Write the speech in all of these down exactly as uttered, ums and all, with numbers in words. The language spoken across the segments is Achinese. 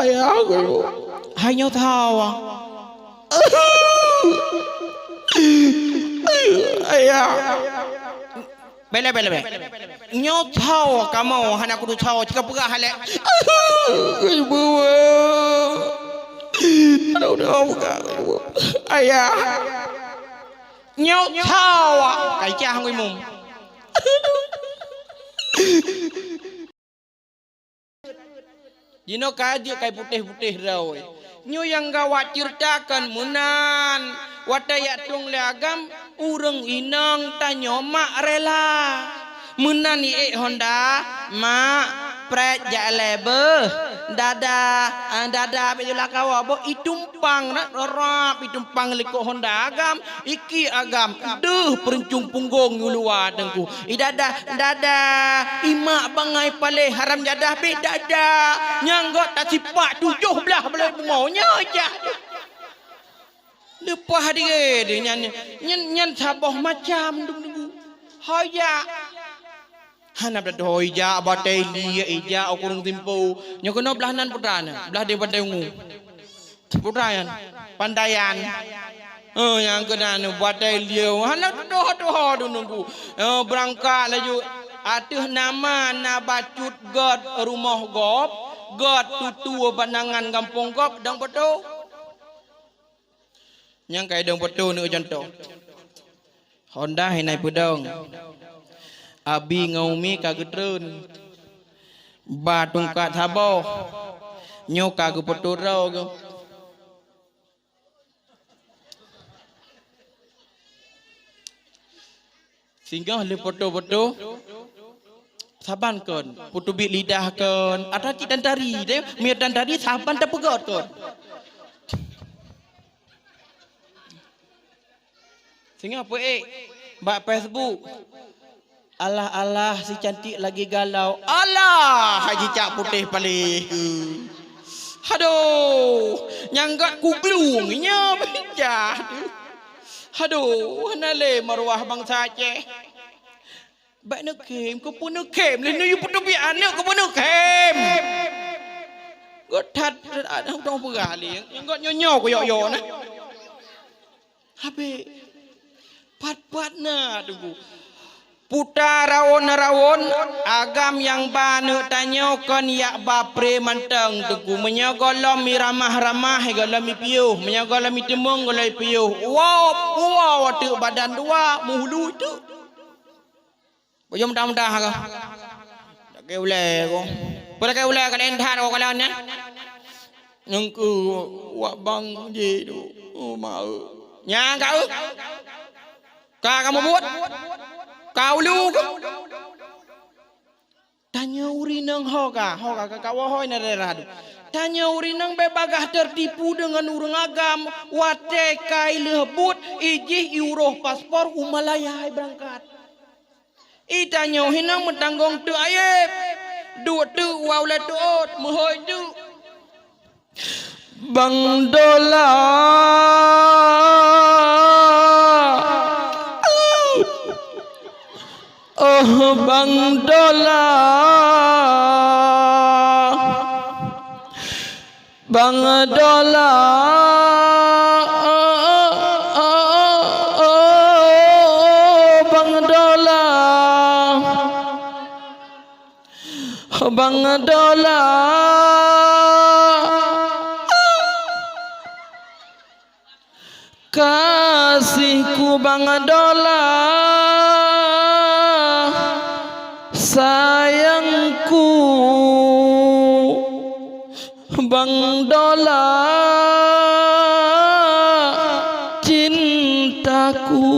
Ayah, hai nyoe thawa. Ayah. Bele, bele, bele. Nyoe thawa kamoe hana kudu thawa cika peugah halek. Ibu. Aduh, udah peugah, Ibu. Ayah. Nyoe thawa. Kai cah ngui mum. Jinoe ka jeuet kai putéh-putéh droe. Nyoe nyang gawat ceuritakan meunan. Watée jak tueng lé agam, ureuëng inong tanyoe mak rela. Meunan iék honda, "Mak, prét jak lé beuh. Dadah, ah, dadah, bék jula kawa boh." Itumpang rap-rap, itumpang likot honda agam. Iki agam, deuh peuruncung punggong u luwa teungku. I dadah, dadah, imak bangai paléh haram jadah bit dadah. Nyang gok tasipak tujoh blaih baloi bumoe nyoe jak. Leupah diri deh nyan, nyan, nyan saboh macam dum-dum. Hoyak. Hana beudoh ijak, batée lia ijak, ukureueng simpu. Nyoe keunoe blaih nan putra na, blaih di Pantai Ungu. Putra nyan, Pandayan. Oh, nyang keunan batée lia. Hana tuha-tuha dun nunggu. Oh, beurangkat laju. Ateueh nama na bacut gét rumoh gob, gét tutue pandangan gampông gob, dang beutôi. Nyang kai dong peutu neuk contoh. Honda hinai peudong. Abi ngon Umi ka geutreun. Ba tungkat saboh. Nyoe ka geupeutu droe geuh. Singoh lé foto-foto saban kon, peutubiet lidah kon, atra cit dan tari deh, miet dan tari saban tapeugot kon. Singoh peuék bak Facebook, "Alah-alah si cantik lagi galau." Alah, hai cicak putéh paléh. Aduh, nyang gat kuglueng nyoe pih jah. Aduh, hana lé maruah bansa Aceh. Bèk neukhém, keupeue neukhém? Lé neuyue peutubiet aneuk keupeue neukhém? Göt that, aneuk dong peugah lé, nyang göt nyoe-nyoe kuyok-yok na. Habéh. Pat-pat na, Teungku. Puta rawon-rawon, agam nyang ba aneuk tanyoe kon yak ba pré mantong, Teungku. Meunyoe gohlom mi ramah-ramah, gohlom mi piôh. Meunyoe gohlom mi teumeung, gohlom mi piôh. Wow, wow, teuk badan dua, meuhulu teuk. Bujur mudah-mudah ka. Lakèe ulèe ko. Peue lakèe ulèe ka laén that ko kalon nyan. Nyang keu wak bang ji tu. Oh, ma eu. Nyang ka eu. Ka kamu buet. Ka ulu ke. Tanyoe ureueng inong ho ka, ho ka, ka, ka woe hôi na daerah tu. Tanyoe ureueng inong bèk bagaih teutipu deungon ureueng agam, watèe ka ileuh buet, ijih iuroh paspor u Malaya hai beurangkat. I tanyoe hinang meutanggong teuk ayeb. Duek teuk wa ulèe teuôt, meuhôi teuk. Bang Dola. Oh, Bang Dola. Bang Dola, oh, oh, oh, oh, Bang Dola. Bang Dola. Kasihku Bang Dola, sayangku Bang Dola, cintaku.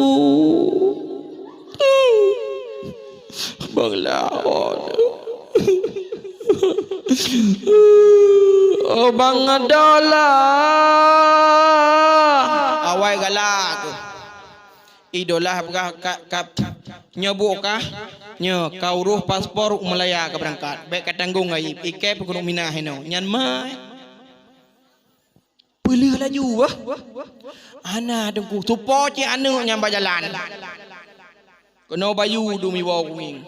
Bang Laon. Oh, Bang Dola. Awai galak tu. Idola peugah ka, ka, nyoe buet kah? Nyoe ka uroh paspor u Malaya ka beurangkat. Bèk ka tanggong ai, ikèe peukeunong mina hinoe. Nyan mai. Peuleueh laju, bah. Hana Teungku, supo cit aneuk nyan bak jalan. Keunoe bayu dum iwoe kuning.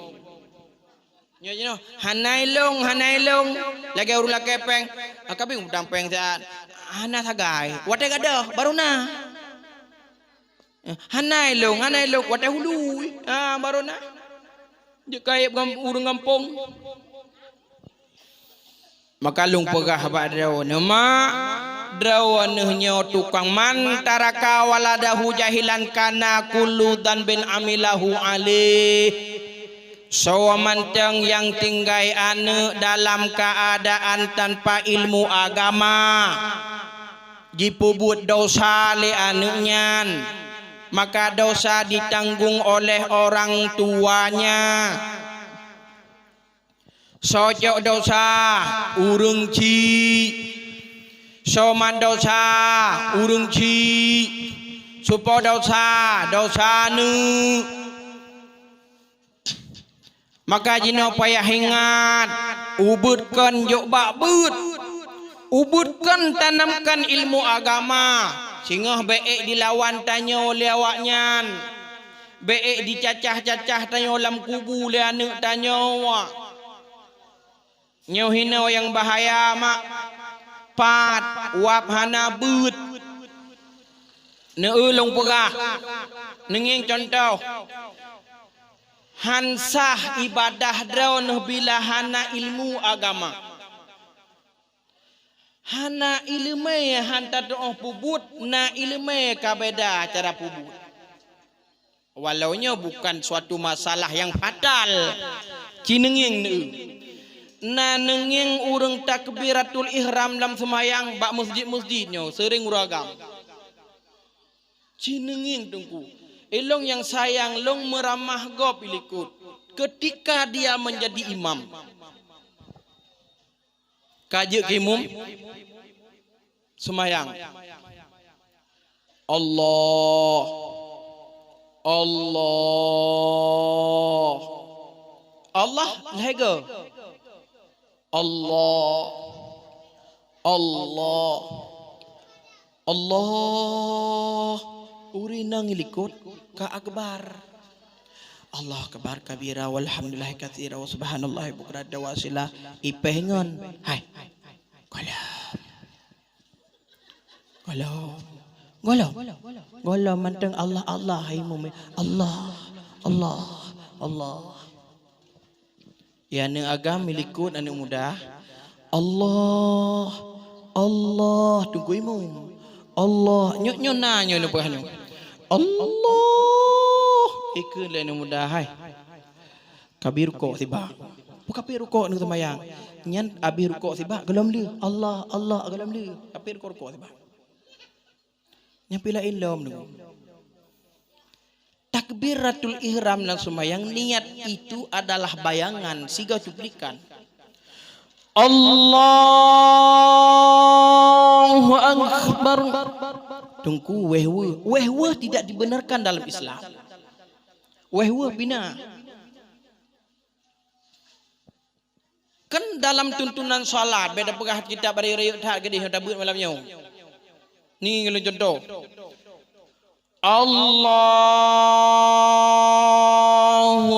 Nyoe jinoe, hana ilong, hana ilong. Lagèe ureueng lakèe pèng. Ah, ka beuh udang pèng siat. Hana sagai. Watèe gadôh, baru na. Eh, hana ilong, hana ilong. Watèe hulu. Ah, baru na. Jeuet kayèe gam-, ureueng gampông. Maka lôn peugah bak droeneuh, mak, droeneuh nyoe tukang, "Man taraka waladahu jahilan kana kullu dzanbin amilahu alaih." Soe mantong nyang tinggai aneuk dalam keuadaan tanpa ilmu agama, jipeubuet desya lé aneuk nyan, maka desya ditanggong oleh orang tuanya. Soe cok desya? Ureueng chik. Soe mat desya? Ureueng chik. Soe po desya? Desya aneuk. Maka jinoe payah ingat, ubeuet kon jok bak beuet. Ubeuet kon tanamkan ilmu agama, singoh bèk ék dilawan tanyoe lé awaknyan. Bèk ék dicacah-cacah tanyoe lam kubu lé aneuk tanyoe. Nyoe hinoe nyang bahaya, mak. Pat, wab hana beuet. Neu-eu lôn peugah. Neungieng cuntoh. Han sah ibadah droeneuh bila hana ilmu agama. Hana ileumèe han tatu'oh peubuet, na ileumèe ka beda cara peubuet. Walau nyoe bukan suatu masalah nyang fatal. Ci neungieng neu-eu. Na neungieng ureueng takbiratul ihram lam seumayang bak meusjid-meusjid nyoe, seuring ureueng agam. Ci neungieng teungku. Ilong nyang sayang lôn meuramah gob ilikot. Ketika dia menjadi imam. Ka jeuet keu imum seumayang. Allah. Allah. Allah lhèe goe. Allah. Allah. Allah. Ureueng inong ilikot ka akbar. Allahu akbar kabira, walhamdulillahi katsira, wa subhanallahi bukratan wa asila. Ipèh ngon, hai. Gohlom. Gohlom. Gohlom. Gohlom mantong Allah, Allah, hai mumin. Allah, Allah, Allah. Ya, aneuk agam ilikot aneuk muda. Allah, Allah, teungku imum. Allah, nyoe, nyoe na nyoe neupeugah nyoe. Allah, ikheun lé aneuk muda, hai. Ka bri rukok sibak. Bukan ka bri rukok neu seumayang. Nyan abéh rukok sibak, gohlom lheueh. Allah, Allah, gohlom lheueh. Ka bri rukok-rukok sibak. Nyang pih laén lom neu. Takbiratul ihram lam seumayang, niat itu adalah bayangan, sigoe cuplikan. Allahu Akbar. Teungku, wéh-weuh. Wéh-weuh tidak dibenarkan dalam Islam. Wéh-weuh bina. Kan dalam tuntunan salat, beda peugah kitab rayeuk-rayeuk that geudeh nyang tabeuet malam nyoe. Ni ngon cuntoh. Allahu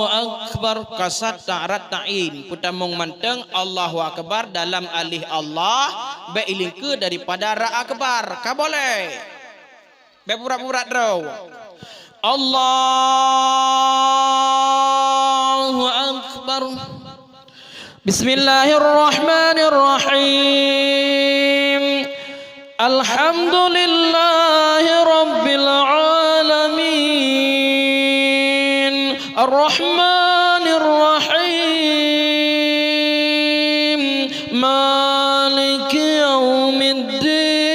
Akbar, kasat ta'arat ta'in. Peutamong mantong Allahu Akbar dalam alih Allah, bèk ilingkeue daripada ra akbar. Ka boleh. Bèk pura-pura droe. Allahu Akbar. Bismillahirrahmanirrahim. Alhamdulillahi rabbil alamin. Arrahmanirrahim. Maliki yaumiddin.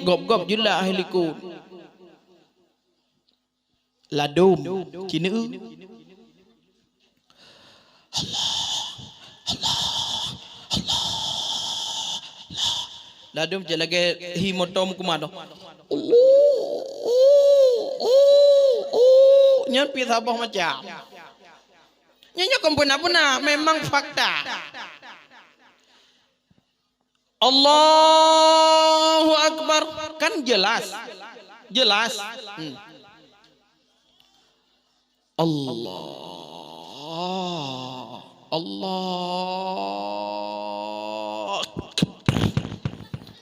Gob-gob jeulaih likot. Ladôm, ci neu-eu. Allah, Allah, Allah, Allah. Ladôm cit lagèe hi moto meukuman tu. Allah, nyan pih saboh macam. Nyan nyoe kon beuna-beuna, memang fakta. Allahu Akbar. Kan jelas. Jelas. Hmm. Allah. Allah, Allah.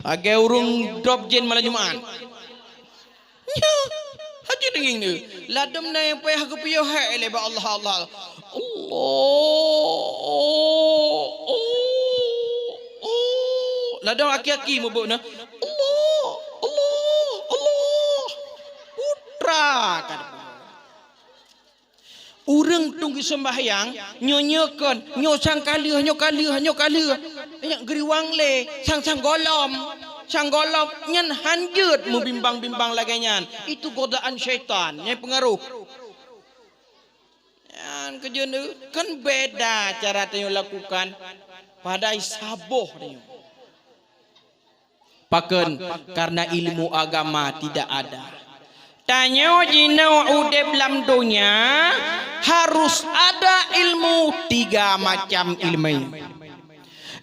Lagèe ureueng drop jén malam Jumat. Nyoe, hana deungoe nyoe. Ladôm na nyang payah geupiôh hai lé bak Allah, Allah. Allah, Allah, Allah. Ladôm aki-aki mubuet na. Allah, Allah, Allah. Putra ka. Ureueng tueng geuseumbahyang, nyoe, nyoe kon, nyoe sang ka lheueh, nyoe ka lheueh, nyoe ka lheueh. Nyan geuriwang lé, sang-sang gohlom, sang gohlom nyan han jeuet meubimbang-bimbang lagèe nyan. Itu godaan syaitan, nyan peungaroh. Nyan keujeuet kan beda cara tanyoe lakukan, padahai saboh tanyoe. Pakon? Karena ilmu agama tidak ada. Tanyoe jinoe udép lam donya harus ada ilmu tiga macam ilmu.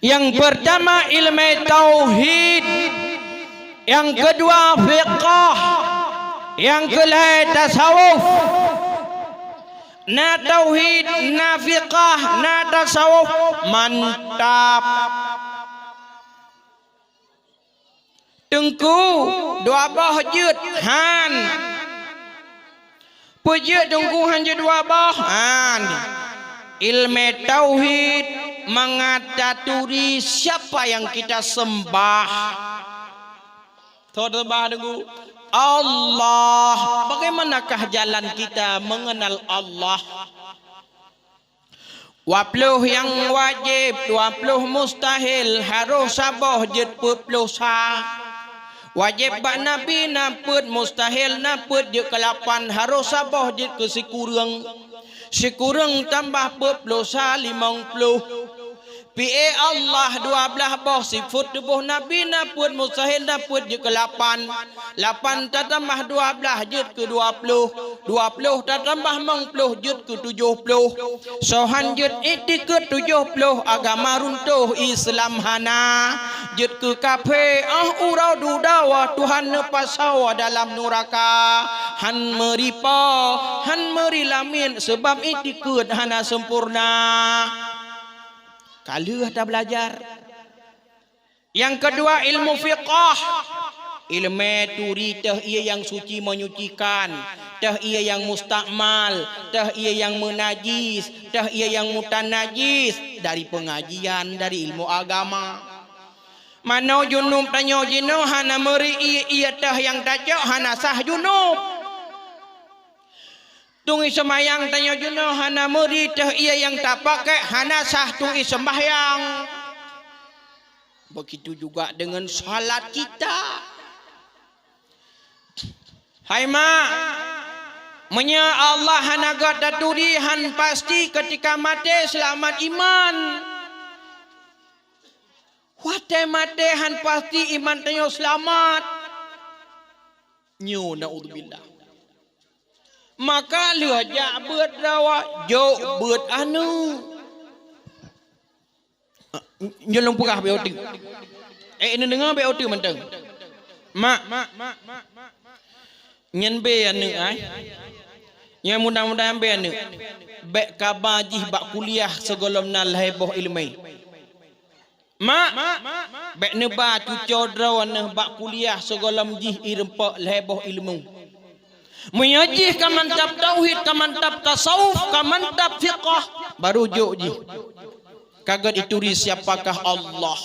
Yang pertama ilmu tauhid, yang kedua fiqah, yang kelhèe tasawuf. Na tauhid, na fiqah, na tasawuf, mantap. Teungku, dua boh jeuet? Han. Peue jeuet Teungku han jeuet dua boh? Han. Ilmu tauhid mangat taturi siapa yang kita sembah. Tho sembah Teungku? Allah. Bagaimanakah jalan kita mengenal Allah? Dua ploh nyang wajéb, dua ploh mustahil, harôh saboh jeuet peuet ploh sa. Wajéb bak Nabi na peuet, mustahil na peuet, jeuet keu lapan, harôh saboh jeuet keu sikureueng. Sikureueng tambah peuet ploh sa, limong ploh. Pi-e Allah dua blaih boh, sifeuet tuboh Nabi na peuet, mustahil na peuet, jeuet keu lapan. Lapan tatambah dua blaih jeuet keu dua ploh, dua ploh tatambah limong ploh jeuet keu tujoh ploh. Soe han jeuet iktikeuet tujoh ploh, agama runtoh, Islam hana. Jeuet keu kafé, 'oh uroe dudoe Tuhan neupasoe dalam nuraka. Han meuri po, han meuri lamiet, seubab iktikeuet hana sempurna. Ka lheueh tabeulajar. Nyang keudua, ilmu fiqah. Ilmu turi teuh ie nyang suci menyucikan, teuh ie nyang mustakmal, teuh ie nyang meunajis, teuh ie nyang mutanajis dari pengajian, dari ilmu agama. Manoe junub tanyoe jinoe hana meuri ie, ie teuh nyang tacok hana sah junub. Tueng ie seumayang tanyoe jinoe hana meuri teuh ie nyang tapakèk hana sah tueng ie seumbahyang. Begitu juga dengan salat kita. Hai mak, meunyoe Allah hana gèt taturi han pasti keutika maté seulamat iman. Watèe maté han pasti iman tanyoe seulamat. Nyoe naudzubillah. Maka lheueh jak beuet droe, jok beuet aneuk. Nyoe lôn peugah bèk uteuk. Eh, neudeungoe bèk uteuk mantong. Mak, nyan bé aneuk ai. Nyan mudah-mudahan bé aneuk. Bèk kaba jih bak kuliah sigohlom na lhèe boh ileumèe. Mak, bèk neuba cucoe droeneuh bak kuliah sigohlom jih irumpok lhèe boh ileumèe. Meunyoe jih ka mantap tauhid, ka mantap tasawuf, ka mantap fiqah, baru jok jih. Ka gèt ituri siapakah Allah.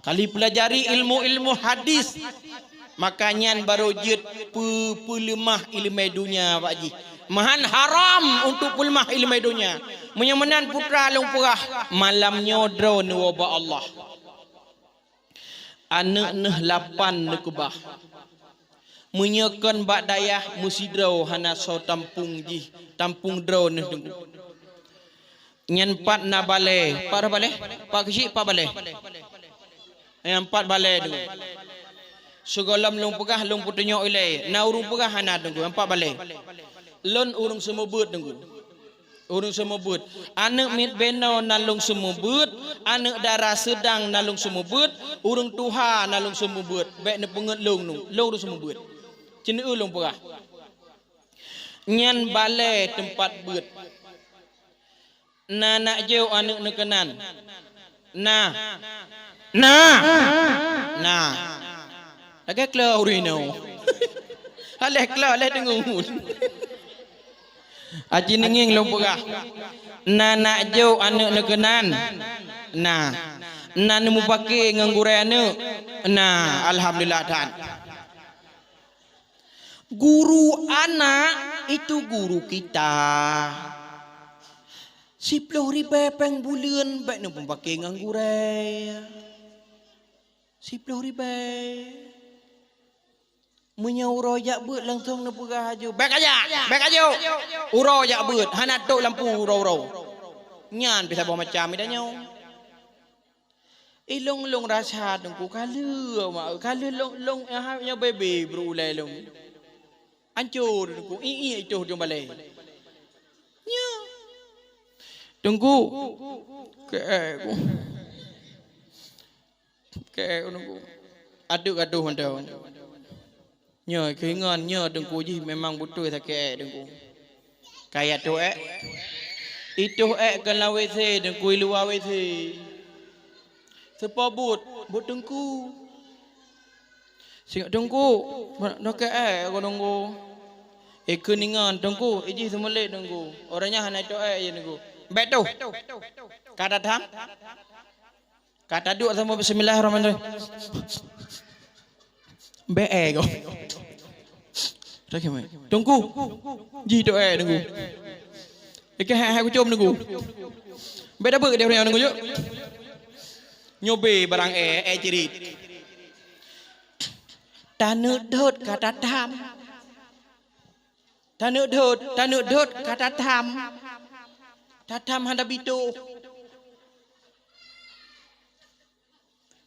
Kali peulajari ilmu-ilmu hadis, maka nyan baru jeuet peu-, peuleumah ileumèe donya bak jih. Meuhan haram untuk peuleumah ileumèe donya. Meunyoe meunan putra lôn peugah, malam nyoe droeneuh woe bak Allah. Aneuk neuh lapan neukeubah. Meunyoe kon bak dayah meusidroe hana soe tampung jih, tampung droeneuh teungku. Nyan pat na balèe. Pat balèe? Pat keuchik pat balèe? Nyan pat balèe teungku. Sigohlom lôn peugah lôn peutunyok ilèe. Na ureueng peugah hana teungku, nyan pat balèe. Lôn ureueng seumeubeuet teungku. Ureueng seumeubeuet. Aneuk miet binoe na lôn seumeubeuet, aneuk dara seudang na lôn seumeubeuet, ureueng tuha na lôn seumeubeuet. Bèk neupeungeut lôn, lôn ureueng seumeubeuet. Ceuneuh lôn peugah. Nyan balèe teumpat beuet. Na nak jok aneuk neukeunan. Na. Na. Na. Lagèe klo ureueng nyoe. Aléh klo, aléh deungon. Aci neungieng lôn peugah. Na nak jok aneuk neukeunan. Na. Na neumupake ngon gurèe aneuk. Na, alhamdulillah that. Guru anak itu guru kita. Siploh ribèe pèng buleuen bèk neupeupaké ngon gurèe. Siploh ribèe. Meunyoe uroe jak beuet langsong neupeugah laju, "Bèk kajak, bèk kajak." Uroe jak beuet, hana tôp lampu uroe-uroe. Nyan pih saboh macam ida nyoe. Ilong-long rasa Teungku, ka lheueh mak, ka lheueh long-long, aha, nyoe bebe bro ulai long. Ancô Teungku, i-i itoh jong balai. Nyoe. Teungku. Keu ku. Keu Teungku. Aduk gadoh mantong. Nyoe keuingat nyoe Teungku jih memang beutôi sakét èk Teungku. Kaya toh èk. Itoh èk keu lam WC Teungku, i luwa WC. Seupôt buet, buet Teungku. Singoh Teungku, noh keu èk keu Teungku. Ikeu ningan Teungku, ijih seumeulét Teungku. Orang nyan hana itoh èk jih Teungku. Bèk toh. Ka that tham. Ka taduek sama bismillahirrahmanirrahim. Bèe ko. Teungku. Jih tu èe Teungku. Ikah hai kucom Teungku. Bèe tabeuek dia orang Teungku yuk. Nyobe barang èe, èe cirit. Taneuk dot ka tatham. Taneuk dot, taneuk dot ka tatham. Tatham hana bitoh.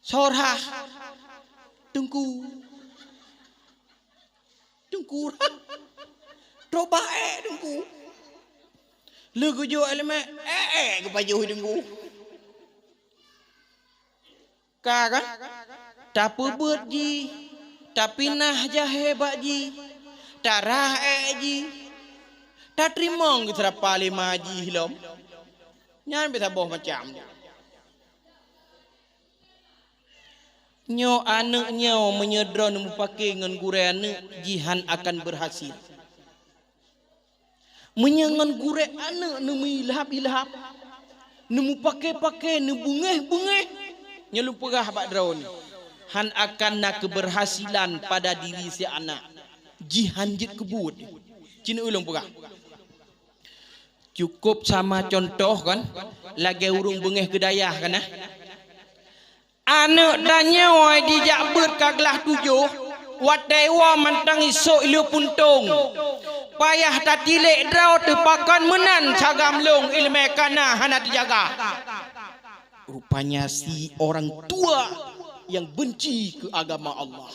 Sorah. Teungku. Teungku rah. Trok ba èk Teungku. Lheueh geujok èk leumèe, èk, èk geupajoh Teungku. Ka kan? Tapeubeuet jih, tapinah jahé bak jih, tarah èk jih, tateurimong geuseurapa lé ma jih lom. Nyan biasa boh macam. Nyoe aneuk nyoe meunyoe droeneuh mupake ngon gurèe aneuk jih hán akan beurhasil. Meunyoe ngon gurèe aneuk neumeuilham-ilham, neumupake-pake, neubeungéh-beungéh, nyoe lôn peugah bak droeneuh, hán akan na keubeurhasilan pada diri si anak. Jih hán jeuet keu buet. Ci neuk ulôn peugah. Cukôp sama contoh kan, lagèe ureueng beungéh keu dayah kan, nah. Aneuk tanyoe jijak beuet ka glah tujoh, watèe woe mantong isôk i lheueh puntông. Payah tatilék droe teupakon meunan sagam lông ileumèe kana hana teujaga. Rupanya si orang tua yang benci ke agama Allah.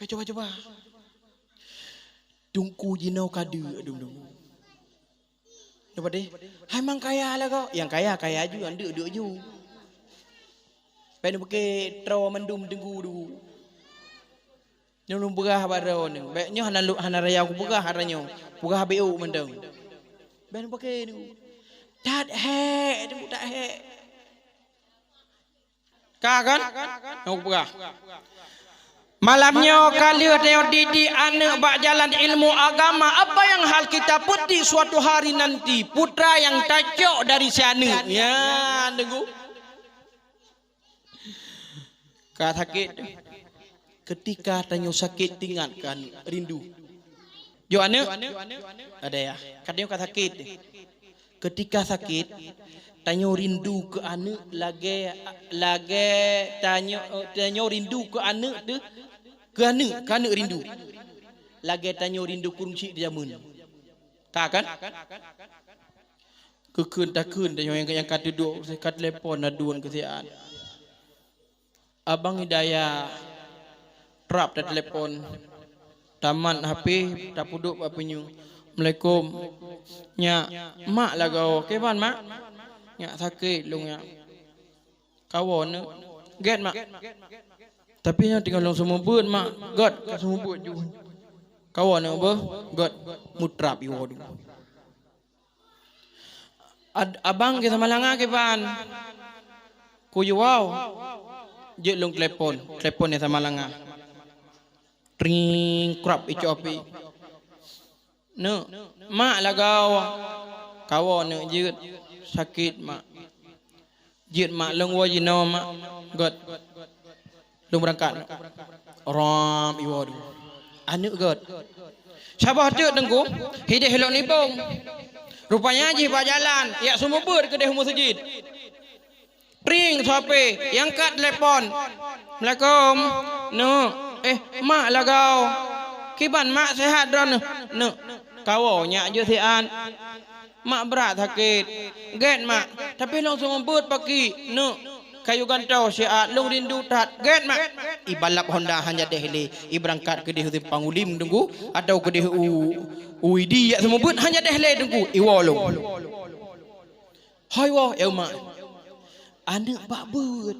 Cuba, cuba. Teungku jinoe ka deuek dum-dum. Nyoe padeh, hai mang kaya lagoe. Nyang kaya, kaya ju, nyang deuek, deuek ju. Bèk neupeuke troe mandum teungku du. Nyoe lôn peugah bak droeneuh. Bèk nyoe hana lu-, hana raya kupeugah atra nyoe. Peugah beu mantong. Bèk neupeuke teungku. That hék teungku, that hék. Ka kan? Nyang kupeugah. Malam nyoe ka lheueh tanyoe didik aneuk bak jalan ilmu agama. Apa yang hal kita petik suatu hari nanti, putra yang tacok dari si aneuk. Ya, teungku. Ka sakét. Ketika tanyoe sakét, teuingat keu aneuk, rindu. Jok aneuk? Ada ya. Ka tanyoe ka sakét. Ketika sakét, tanyoe rindu keu aneuk lagèe, lagèe tanyoe, tanyoe rindu keu aneuk teuh, keu aneuk, keu aneuk rindu. Lagèe tanyoe rindu keu ureueng chik di jameun. Ka kan? Keu kheun takheun tanyoe nyang, nyang ka teuduek, ka telepon na duan keu siat. Abang Hidayah, trap tatelepon. Tamat H P, tapeuduek bak pinyueng. "Assalamualaikum. Nyak, mak lagoe. Kiban, mak?" "Nyak, sakét lôn, nyak." "Kawoe neuk." "Gèt, mak." "Tapi nyoe tinggai lôn seumeubeuet, mak." "Gèt, ka seumeubeuet ju." "Kawoe neuk beuh." "Gèt." Meutrap iwoe du. "Ad-, abang keu Samalanga kiban?" "Kuyue woe." Jeuet lôn telepon, telepon di Samalanga. Tring, krab icok api. "Neuk, mak lagoe." "Kawoe neuk jeuet." "Sakét mak." "Jeuet mak, lôn woe jinoe mak." "Gèt. Lôn beurangkat neuk." Ram iwoe dum. Aneuk gèt. Saboh teuk Teungku, hideh lôn nibong. Rupanya jih bak jalan, jak seumeubeuet keudeh meuseujid. Tring, soe H P, nyang kat telepon. "Assalamualaikum." "Neuk." "Eh, mak lagoe." "Kiban mak, sehat droeneuh?" "Neuk." "Kawoe nyak jeuet siat." "Mak brat sakét." "Gèt mak, tapi lôn seumeubeuet paki." "Neuk, kayue gantoe siat, lôn rindu that." "Gèt mak." Ibalap honda hana deh lé, ibeurangkat keudeh u Simpang Ulim Teungku, atawa keudeh u, u Widi jak seumeubeuet hana deh lé Teungku, iwoe lôn. Hai woe, ya umat. Aneuk bak beuet.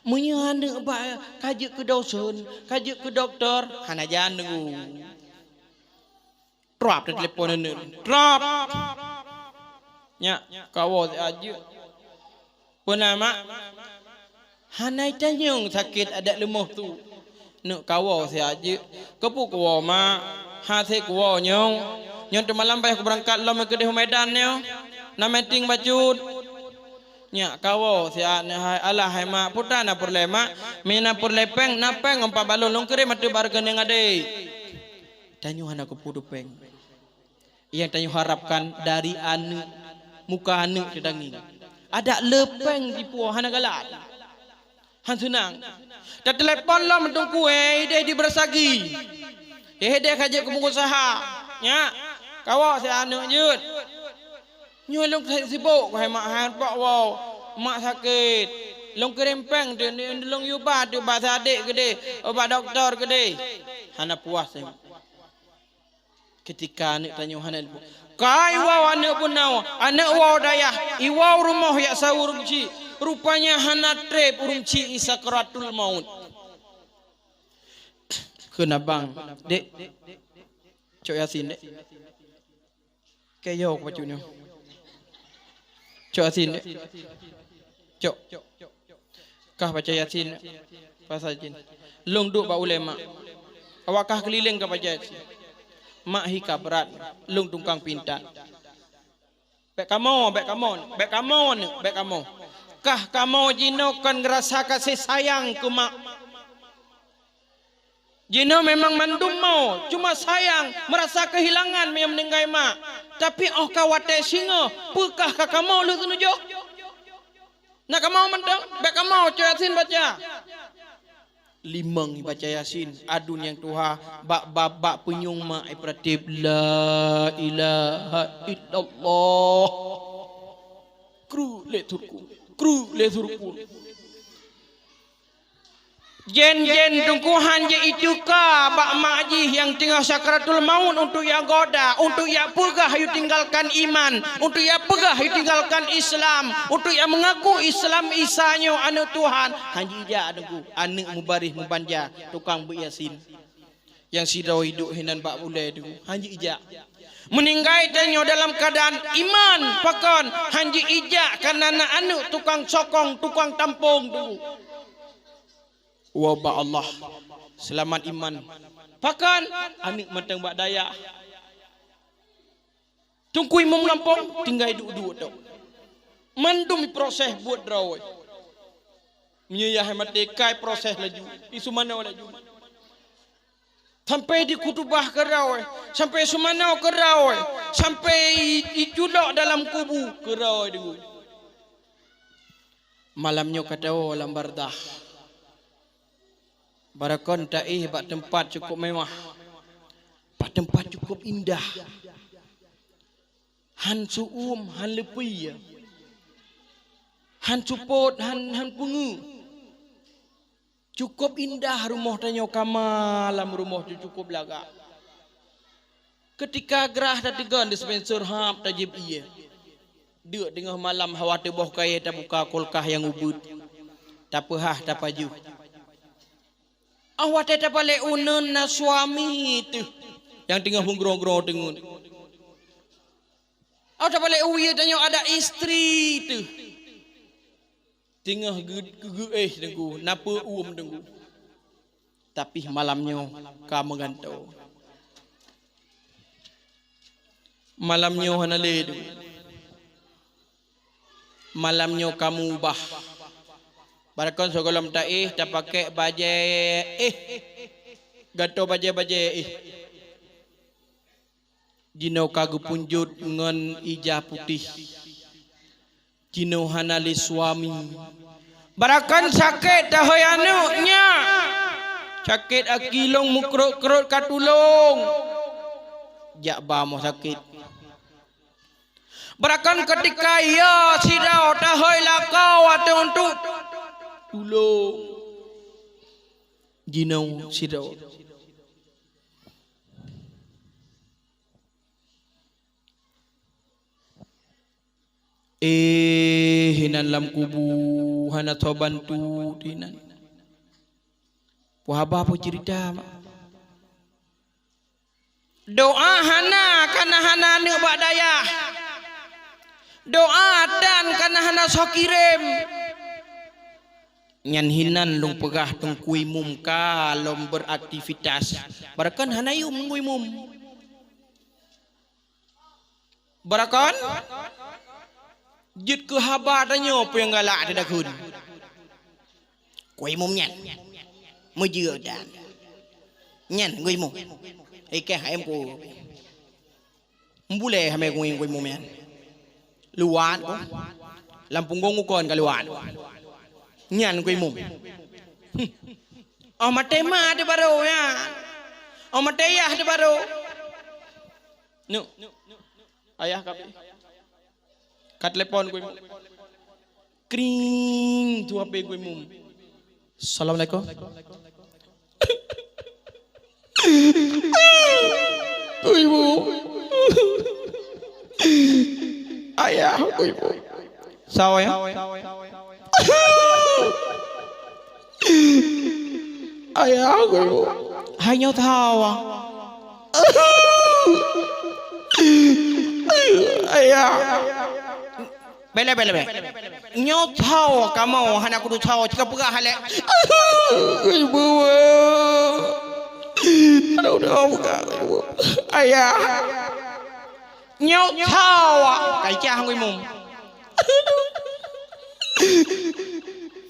Meunyoe aneuk bak ka jeuet keu dosen, ka jeuet keu doktor, hana jan Teungku. Trap teutelepon aneuk. Trap. "Nyak, kawoe siat jeuet." "Peue na mak?" "Hana itanyong sakét adak leumoh tu." "Neuk, kawoe siat jeuet." "Keupeue kuwoe mak?" "Hase kuwoe nyoe. Nyoe teumalam payah kubeurangkat lom keudeh u Medan nyoe. Na meeting bacut." "Nyak, kawoe siat neuk hai." "Alah hai mak, peue tan na peureulèe mak?" "Meunyoe na peureulèe pèng, na pèng empat balon lôn kirém ateueh bak reukening adék." Tanyoe hana keupeue pèng. Nyang tanyoe harapkan dari aneuk, muka aneuk teutangieng. Adak le pèng jipuwoe hana galak. Han seunang. Teutelepon lom Teungku, eh, ideh di Brastagi. Ideh ka jeuet keu pengusaha. Nyak, kawoe siat aneuk jeuet. Nyoe lôn sibok, hai mak, han pok woe. Mak sakét. Lôn kirém pèng, lôn yue ba, bak si adék keudeh, bak doktor keudeh. Hana puas, eh. Keutika aneuk tanyoe hana ilmu, ka iwoe aneuk bunoe, aneuk woe dayah, iwoe rumoh jak saweue ureueng chik, rupanya hana trép ureueng chik i sakratul maut. Kheun abang, "Dek, cok Yasin, Dek." Keu yo bacut nyoe. Cok Yasin, Dek. Cok. Kah baca Yasin, pasal jin. Lôn duek bak ulèe mak. Awak kah keulileng ka baca Yasin. Mak hi ka brat, lôn tukang pinta. Bèk kamoe, bèk kamoe, bèk kamoe, bèk kamoe. Kah kamoe jinoe kon ngeurasa kasih sayang keu mak. Jinoe memang mandum mo, cuma sayang, meurasa keuhilangan meunyoe meuninggai mak. Tapi 'oh ka watèe singoh, peue kah ka kamoe lôn seunujoh? Na kamoe mantong, bèk kamoe cok Yasin baca. Limong baca Yasin, aduen nyang tuha, bak, bak, bak peunyueng mak ipeuratéb, "La ilaha illallah." Kru lé turku, kru lé turku. Jén-jén Teungku han jeuet ituka bak mak jih nyang teungoh sakratul maut untuk jak goda, untuk jak peugah yue tinggalkan iman, untuk jak peugah yue tinggalkan Islam, untuk jak meungaku Islam Isa nyoe aneuk Tuhan. Han jeuet ijak Teungku, aneuk mubaréh mubanja, tukang beuet Yasin. Nyang sidroe iduek hinan bak ulèe Teungku, han jeuet ijak. Meuninggai tanyoe dalam keuadaan iman, pakon han jeuet ijak, kareuna na aneuk tukang sokong, tukang tampong Teungku. Woe bak Allah, seulamat iman. Pakon? Aneuk mantong bak dayah. Teungku imum gampông, tinggai duek-duek tok. Mandum proses buet droe. Meunyoe yah maté kai proses laju, iseumanoe laju. Sampai di khutubah keudroe, sampai seumanoe keudroe, sampai i-, iculok dalam kubu keudroe Teungku. Malam nyoe ka tawoe lam barzakh. Barakon taéh bak teumpat cukup mewah, bak teumpat cukup indah. Han su'uem, han leupie, han seupôt, han, han peungeut. Cukup indah rumoh tanyoe, kama lam rumoh tu cukup lagak. Keutika grah tateugon dispenser hab tajieb ié. Deuk teungoh malam hawa teuboh kayée tabuka kulkah nyang ubit. Tapeuhah tapajoh. Óh watée tapalék uneuen na suami teuh nyang teungoh meugrô-grô teungeut. Ata balek uwie tanyoe ada istri teuh. Teungoh geu-, geu-, geuéh teungku, na peu uem teungku. Tapi malam nyoe ka meugantoe. Malam nyoe hana lé teungku. Malam nyoe ka mubah. Barakon sigohlom taéh tapakèk bajèe éh. Gantoe bajèe-bajèe éh. Jinoe ka geupunjot ngon ija putéh. Jinoe hana lé suami. Barakon sakét tahôi aneuk nyak. Sakét aki lôn meukrot-krot ka tulông. Jak ba moh sakét. Barakon keutika ya sidroe tahôi lakoe ateueh untuk tulông. Jinoe sidroe. Eh, hinan lam kubu hana soe bantu hinan. Peue haba peue ceurita mak. Doa hana kana hana aneuk bak dayah. Doa tan kana hana soe kirém. Nyan hinan lôn peugah Teungku Imum ka lom beraktivitas. Barakon hana yum Teungku Imum. Barakon jeuet keu haba tanyoe peue nyang galak teuh dakheun. Ku Imum nyan meujeuet dan nyan Ku Imum. Ikeh M P U. Mbulée hamé kuing kuing mumian. Luwat ku. Lam punggong ukon ka luwat. Nyan kuing mum. Hmm. Oh maté ma teuh barô nyan. Oh maté yah teuh barô. Nu. Ayah kapi. Ka telepon kuing mum. Kring tu H P kuing mum. Assalamualaikum. Ibu. Ayah, ibu. Sawa ya? Ayah, ibu. Hai nyoe sawa. Ayah. Bele, bele, bele. Nyoe tho kamoe hana kudu tho cit ka peugah lé. Ibu. Aduh, aduh, buka, ibu. Ayah. Nyoe tho. Kai cah ngui mum.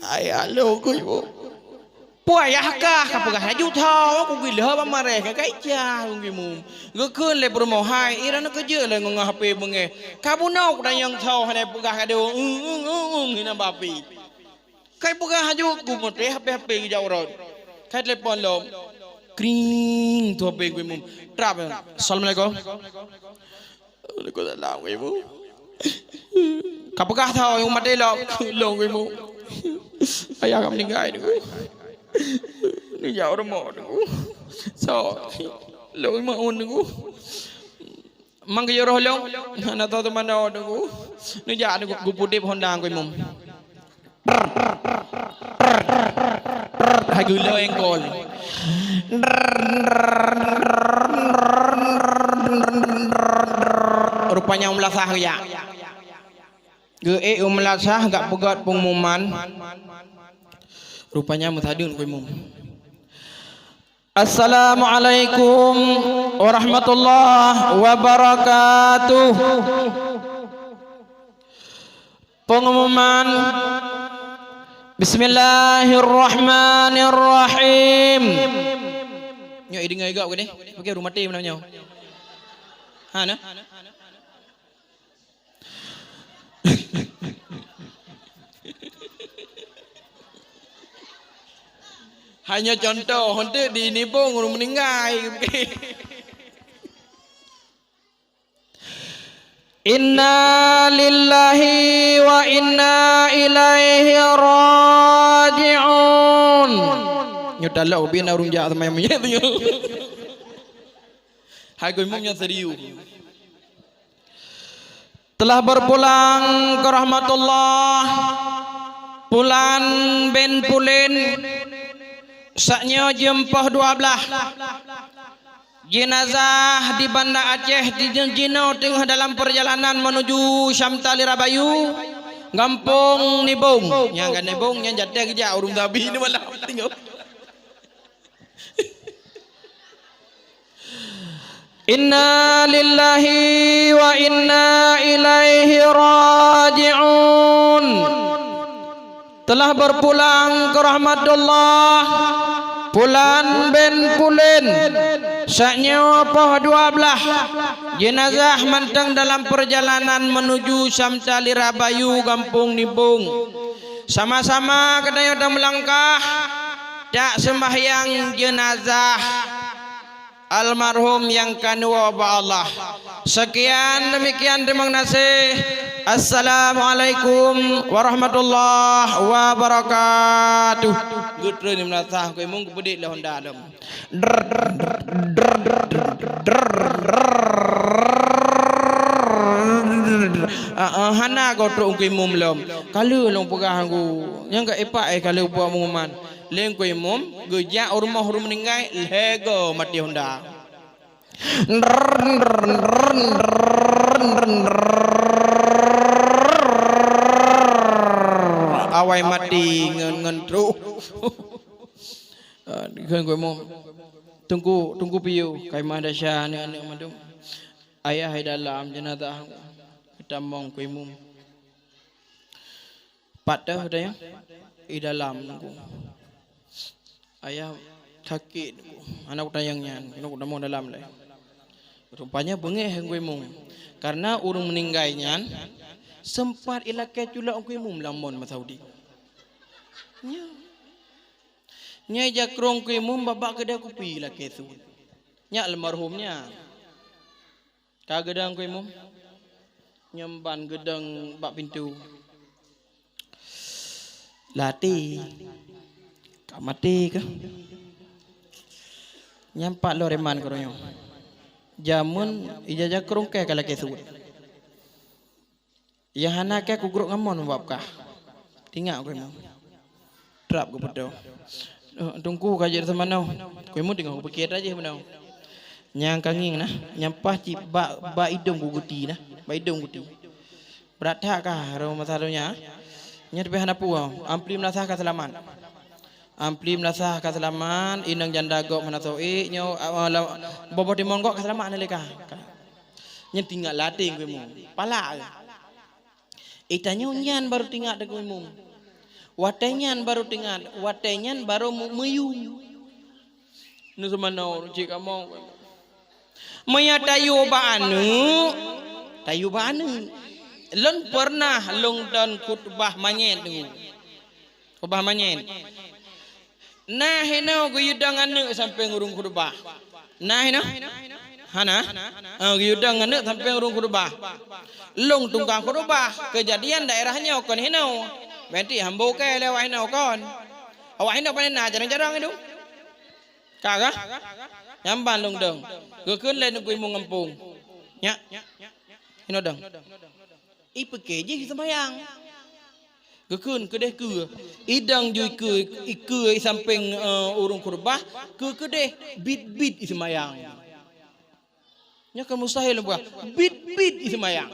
Ayah lo ku ibu. Peue ayah kah ka peugah laju tho, ku geulah bak mareh ka kai cah, ku geumu. Geukheun lé peurumoh hai, iran keujeuet lé ngon H P beungéh. Ka bunoe ku tanyong tho hana peugah kado, ung, ung, ung, ung, hina bapi. Kai peugah laju ku meuté H P, H P geujak uroe. Kai telepon lom. Kring, tu H P ku imum. Trap. Assalamualaikum. Waalaikumsalam, Ibu. Ka peugah tho, nyang maté lom, lôn, Ibu. Ayah ka meuninggai, Ibu. Neujak u rumoh, Ibu. So, lôn maun, Ibu. Mang geuyue roh lôn, hana tho teumanoe, Ibu. Neujak, Ibu, geupudeb Honda, Ibu. Hai geuleu engkol. Rupanya u meulasah geujak. Geuék u meulasah gak peugöt pengumuman. Rupanya meusadeueng ku imum. Assalamualaikum warahmatullahi wabarakatuh. Pengumuman. Bismillahirrahmanirrahim. Nyoe idéngö igak geude. Pakai rumah teh mana nyoe? Ha na? Hanya contoh, untuk di nibong ureuëng meninggai. Inna lillahi wa inna ilaihi raji'un. Nyoe talok ubé na ureuëng jak seumai monyét tu nyoe. Hai geuh imum nyang serius. Telah berpulang ke rahmatullah Pulan bin Pulin, saat nyoe jeuem poh dua belas. Jenazah di Banda Aceh di jinoe teungoh dalam perjalanan menuju Syamtalirabayu, Gampông Nibong. Nyang ka Nibong nyan jateh geujak ureueng Sabi ni malam teungoh. Inna lillahi wa inna ilaihi raji'un. Telah berpulang ke rahmatullah Pulan bin Pulen, saat nyoe poh dua belas. Jenazah mantong dalam perjalanan menuju Syamtalirabayu, Gampông Nibong. Sama-sama geutanyoe tameulangkah, tak sembahyang jenazah almarhum nyang ka neuwoe bak Allah. Sekian demikian, terima kasih. Assalamualaikum warahmatullahi wabarakatuh. Geutrön meunasah, Teungku Imum geupeudiek lé honda lom. Ah, ah, hana gotrok Teungku Imum lom. Ka lheueh lôn peugah Teungku. Nyang ka ipak, eh, ka lheueh buat pengumuman. Lé Teungku Imum, geujak u rumoh ureueng meuninggai, lhèe go maté honda. Awai maté ngon, ngon trok. Ah, dikheun Teungku Imum. Teungku, Teungku piôh, Kaimah Dasya, aneuk-aneuk mandum. Ayah di dalam jenazah, geutamong Teungku Imum. Pat teuh tanyong? Di dalam Teungku. Ayah sakét Teungku. Hana kutanyong nyan, keuneuk kutamong dalam lé. Rupanya beungéh Teungku Imum. Karena ureueng meuninggai nyan seumpat ilakèe culok Teungku Imum lam mon masa udép. Nyo. Nyo ijakrong Teungku Imum babah keudè kupi ilakèe su. Nyak almarhum nyan. Ka geudong Teungku Imum? Nyan ban geudong bak pintoe. Lati. Ka maté keuh? Nyan pat lom reman keuh nyoe. Jameun ija jakrong kèe ka lakèe suet. Nyang hana kèe kugrok ngon mon bak kah. Tingak Teungku Imum. Trap geupeutô. Eh, Teungku ka jeuet seumanoe. Teungku Imum teungoh geupiké that jih meunoe. Nyang ka ngieng na, nyang paih cit bak, bak idông kuguti na, bak idông guti. Brat that kah rhom masa donya. Nyan tapi hana peue, ampli meulasah ka seulamat. Ampli meulasah ka seulamat, inong janda gob hana soe nyoe, ah, la-, boh-boh timon gob ka seulamat hana lé kah. Nyan tingak lateng Teungku Imum. Palak. Eh, tanyoe nyan barô teuingat Teungku Imum. Watèe nyan barô teuingat, watèe nyan barô meu-, meuyum. Neuseumanoe cit kamoe. Meunyo tayue bak aneuk, tayue bak aneuk. Lôn peureunah lôn don khutubah manyét Teungku. Khutubah manyét. Na hinoe geuyue dong aneuk sampéng ureueng khutubah? Na hinoe? Hana? Ah, geuyue dong aneuk sampéng ureueng khutubah. Lôn tukang khutubah, keujadian daerah nyoe kon hinoe. Berarti hamba kèe lé awak hinoe kon. Awak hinoe pane na jarang-jarang itu. Ka kah? Nyan ban lôn dong. Geukheun lé Teungku Imum gampông. Nyak. Hinoe dong. Ipike jih seumayang. Geukheun keudeh keue. Idong jih keue, keue sampéng, eh, ureueng khutubah, keue keudeh bit-bit iseumayang. Nyoe kan mustahil lôn peugah. Bit-bit iseumayang.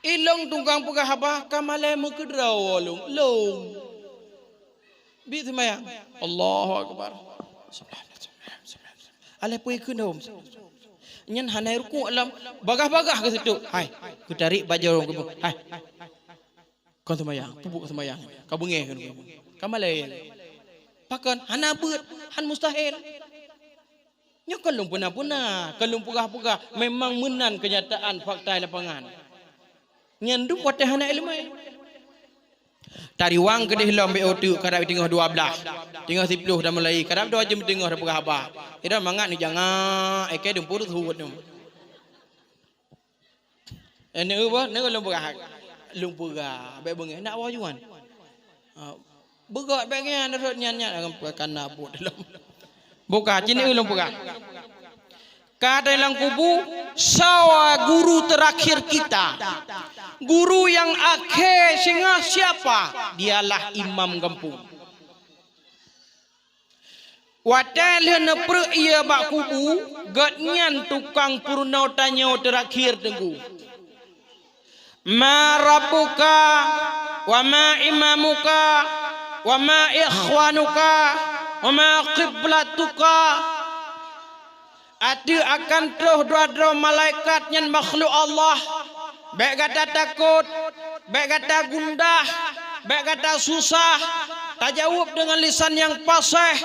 Ilôn tukang peugah haba ka malèe meukeudroe lôn. Lôn. Bit seumayang. Allahu Akbar. Alah pui keunom. Nyan hana rukuk lam bagah-bagah keu situ. Hai, keutarek bajèe ureueng keubu. Hai. Kon seumayang, peubuet seumayang. Ka beungèh keunom. Ka malèe. Pakon hana beuet, han mustahil. Nyoe kon lôn peuna-peuna, kon lôn peugah-peugah. Memang meunan keunyataan fakta lapangan. Nyan dum watèe hana ileumèe. Tariwang keudeh lom bèk uteuk, karab teungoh dua blah. Teungoh siploh dah mulai, karab dua jeuem teungoh dah peugah haba. Ida mangat ni jangak, èk dum purut huwet nyoe. Eh, neu bah, neu lôn peugah. Lôn peugah, bèk beungèh, nak woe juan. Ah, beugok bèk nyan, rhot nyan-nyan, akan peugah kana buet lom. Buka, cit neu lôn peugah. Ka dalam kubu, sawa guru terakhir kita. Guru yang akhé singoh siapa? Dialah imam gampông. Watée lheueh neupreuek ie bak kubu, gobnyan tukang peurunoe tanyoe teurakhir, Teungku. "Ma rabbuka, wa ma imamuka, wa ma ikhwanuka, wa ma qiblatuka?" Ateueh akan troh dua droe malaikat nyan makhluk Allah. Bék gata takot, bék gata gundah, bék gata susah. Tajaweueb deungon lisan nyang paséh,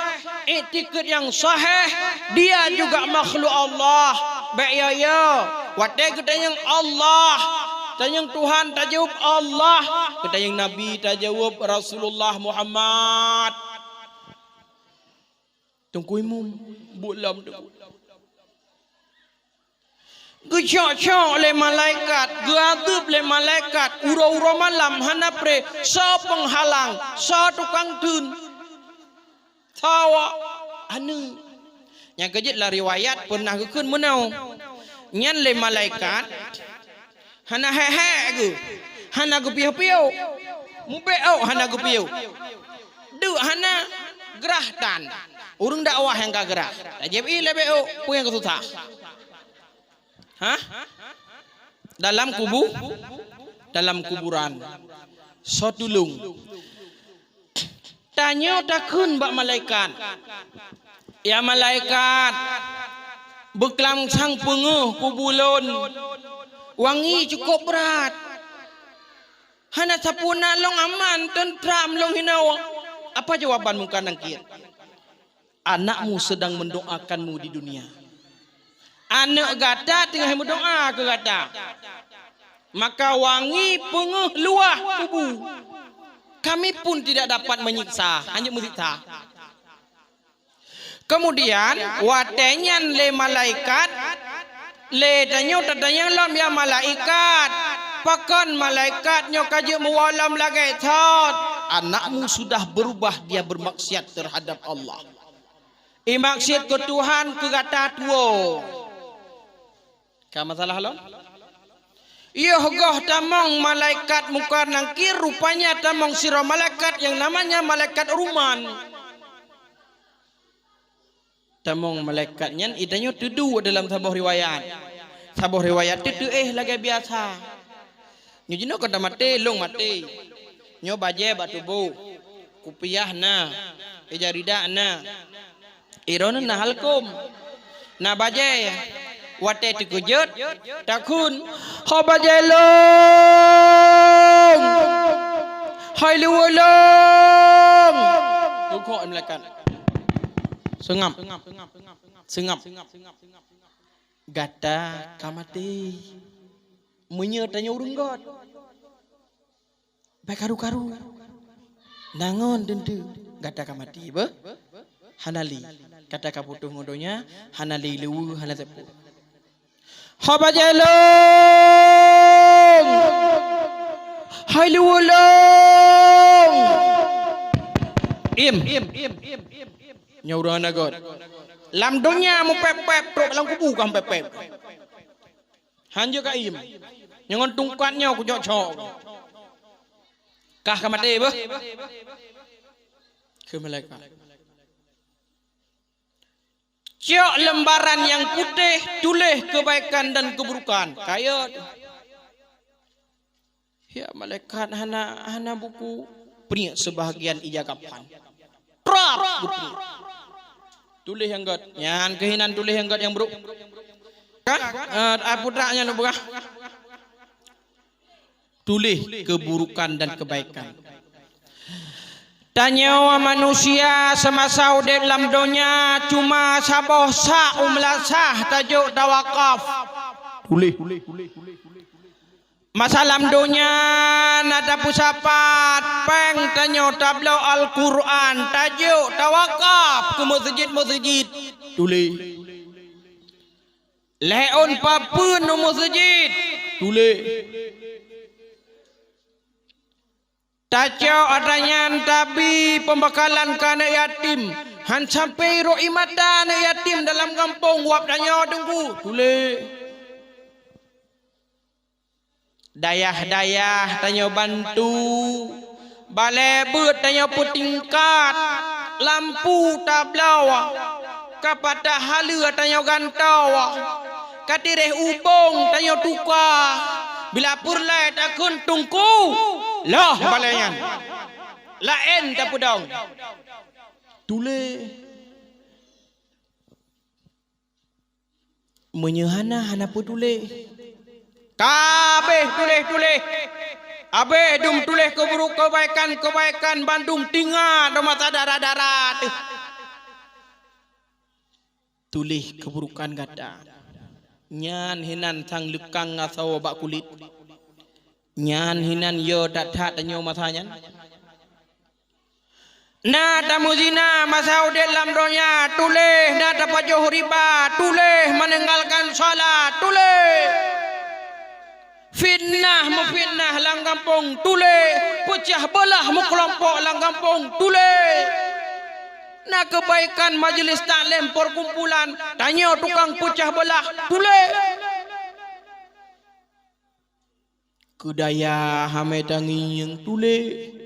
iktikeuet nyang sahéh, dia juga makhluk Allah. Bék yo-yo, watée geutanyong Allah, tanyong Tuhan, tajaweueb Allah, geutanyong Nabi, tajaweueb Rasulullah Muhammad. Teungku Imum, buet lom Teungku. Geucok-cok lé malaikat, geuadeueb lé malaikat, uroe-uroe malam hana pré, soe peunghalang, soe tukang theun. Sawa, aneuk. Nyang keujeuet lam riwayat peunah geukheun meunoe. Nyan lé malaikat, hana hék-hék geuh, hana geupiôh-piôh. Mubék ôk hana geupiôh. Deuk hana, grah tan. Ureuëng dakwah nyang ka grah. Tajép ié lé bék ôk, peue nyang geususah? Hah? Dalam kubu, dalam kuburan. Soe tulông. Tanyoe takheun bak malaikat, "Ya malaikat, beuklam sang peungeuh kubu lôn. Wangi cukôp brat. Hana sapeue na lôn aman, teuntram lôn hinoe." Apa jawaban Mungkar Nakir? Anakmu sedang mendoakanmu di dunia. Aneuk gata teungoh meudoa keu gata. Maka wangi peungeuh luwah kubu. Kami pun tidak dapat menyiksa, hanya meusiksa. Kemudian, watée nyan lé malaikat, lé tanyoe tatanyong lom, "Ya malaikat, pakon malaikat nyoe ka jeuet meuwoe lom lagée thot?" Anakmu sudah berubah, dia bermaksiat terhadap Allah. Ié maksiat keu Tuhan keu gata tuwoe. Ka masalah lom? Yoh goh tamong malaikat Mungkar Nakir, rupanya tamong sidroe malaikat nyang namanya malaikat Ruman. Tamong malaikat nyan, itanyoe teuduek dalam saboh riwayat. Saboh riwayat teuteuéh lagée biasa. Nyoe jinoe kon tamaté, lôn maté. Nyoe bajée bak tuboh, kupiah na, ija ridak na, iroe na halkom, na bajée. Watée teukeujot, takheun, "Ho bajée lôn! Hai luweue lôn!" Tukok malaikat. Seungab. Seungab. Gata ka maté. Meunyoe tanyoe ureuëng göt, bék karu-karu. Nangon teuntu gata ka maté, beuh? Hana lé. Gata ka putôh ngon donya, hana lé luweue, hana sapeue. Ho bajée lôn! Hai luweue lôn! Im. Nyoe ureuëng hana göt. Lam donya meupép-pép, trok lam kubu ka meupép-pép. Hanjeuet ka im. Nyoe ngon tungkat nyoe kucok-cok. Kah ka maté beuh. Keu malaikat. Cok lembaran nyang putéh, tuléh keubaikan dan keuburukan. Kayot. Ya malaikat hana, hana buku. Priek seubahagian ija kapan. Trap! Geupriek. Tuléh nyang göt. Nyan keuh inan tuléh nyang göt nyang brôk. Kan? Eh, putra nyan peugah. Tuléh keuburukan dan keubaikan. Tanyoe manusia seumasa udép lam donya cuma saboh sak u meulasah tajok tawakaf. Tuléh. Masa lam donya na tapeusapat, péng tanyoe tabloe Al-Qur'an, tajok tawakaf keu meuseujid-meuseujid. Tuléh. Lhée ôn papeuen u meuseujid. Tuléh. Tacok atra nyan tabi peubakalan keu aneuk yatim. Han sampoe rhot ie mata aneuk yatim dalam gampông wab tanyoe teungku. Tuléh. Dayah-dayah tanyoe bantu, balée beuet tanyoe peutingkat, Lampu tabloe, ka patah haleue tanyoe gantoe, ka tireh ubong tanyoe tuka, bila peureulée takheun teungku, loh balée nyan. Laén tapeudong. Tuléh. Meunyoe hana, hana peutuléh. Ka abéh tuléh-tuléh. Abéh dum tuléh keuburuk, keubaikan-keubaikan bandum tingat dum masa dara-dara teuh. Tuléh keuburukan gata. Nyan hinan sang leukang asoe bak kulét. Nyan hinan yo that-that tanyoe masa nyan. Na tameuzina masa udeb lam donya, tuléh, na tapajoh riba, tuléh, meuninggalkan salat, tuléh. Fitnah meufitnah lam gampông, tuléh, peucah beulah meukelompok lam gampông, tuléh. Na keubaikan majelis taklim perkumpulan, tanyoe tukang peucah beulah, tuléh. Keu dayah hamé tangieng, tuléh.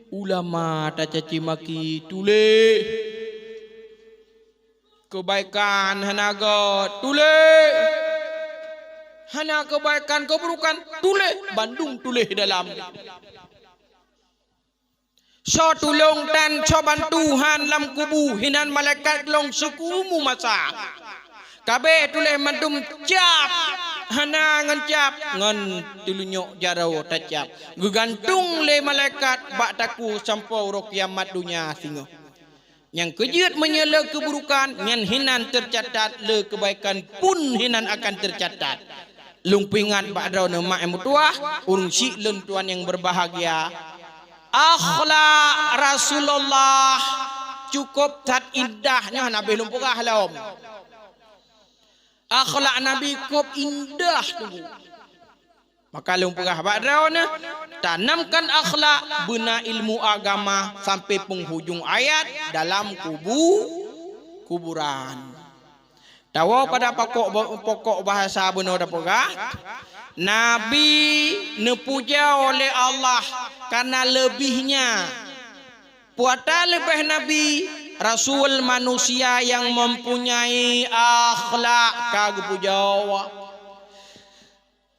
Ulama tacaci maki, tuléh. Keubaikan hana göt, tuléh. Hana keubaikan, keuburukan, tuléh. Bandum tuléh dalam. Soe tulông tan soe bantu han lam kubu, hinan malaikat lôn seukumu masa. Ka abéh tuléh mandum cap, hana ngon cap, ngon teulinyok jaroe tacap. Geugantung lé malaikat bak takue sampoe uroe kiamat donya singoh. Nyang keujeuet meunyoe le keuburukan, nyan hinan teucatat, le keubaikan pun hinan akan teucatat. Lôn peuingat bak droeneuh mak nyang meutuwah, ureuëng syiek lôn tuan nyang beubahgia. Akhlak Rasulullah cukôp that indah, nyoe hana abéh lôn peugah lom. Akhlak Nabi kôb indah teungku. Maka lôn peugah bak droeneuh, tanamkan akhlak, beuna ilmu agama sampai penghujung ayat dalam kubu-, kuburan. Tawoe pada pokok, pokok bahasa bunoe tapeugah, Nabi neupuja lé Allah karena leubihnya. Peue ata leubeh Nabi? Rasul manusia yang mempunyai akhlak ka geupuja.